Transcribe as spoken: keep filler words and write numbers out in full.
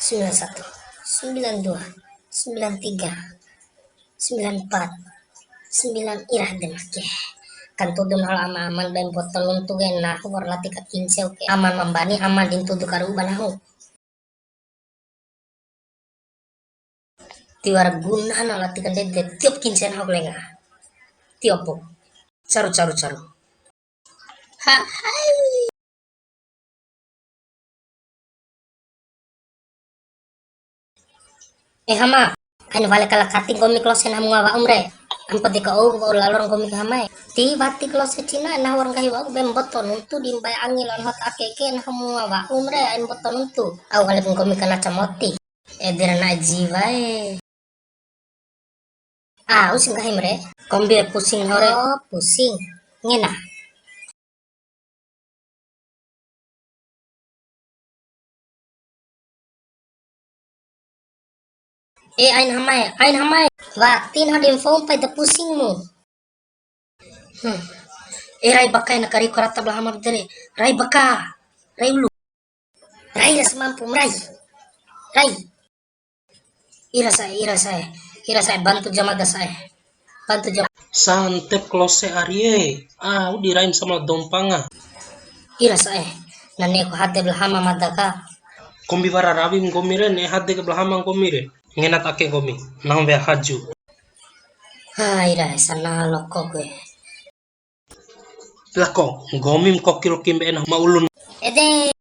Sembilan satu, sembilan dua, sembilan tiga, sembilan empat, sembilan, ira de make. Kan tudu nahu ama-aman, bae mboto nuntu ke nahu wa'ur lati ka kinceo ke. Aman ma mbani, aman di ntudu karu'u ba nahu. Tiwara guna na lati kandede, tiop kincen hok lenga. Tiop. Caru, caru, caru. Ha, hai. Eh, Hama, ain wale kala kati nggomi klose nahu ma ngoa wa'um re. Ampo deka ou wa'u lalor nggomi ke Hama e. Ti wati klose cina, nahu wa'ur nggahi wa'u, bae mboto nuntu di mbae angi lalo hot ake ke, nahu ma ngoa wa'um re, ain mboto nuntu. Au wale nggomi kana camoti. Ede ra na'e jiwa e. Ah, usi nggahim re. Kombi re pusing hore. Oh, pusing. Ngena. Eh, ain Hama e, ain Hama e. Wati nahu di mfou pai da pusingmu. Hmm. Eh, rai baka e, na kari karata bela Hama bedere. Rai baka. Rai ulu. Rai ra semampu, rai. Rai. Ira sa'e, ira sa'e. Ira sa'e, bantu ja mada sa'e. Bantu ja. Santep klose arie. Ah, udi raim sama dompanga. Ira sa'e. Na ne'eku hade bela Hama mada ka. Kombi wara rawim nggomi re, ne'e hade ke bela Hama nggomi re. Ngenat ake nggomi. Nang wea haju. Ha, ira sana loko gue. Lako, nggomi ma koki loki mbe'e nahu ma ulun. Ede.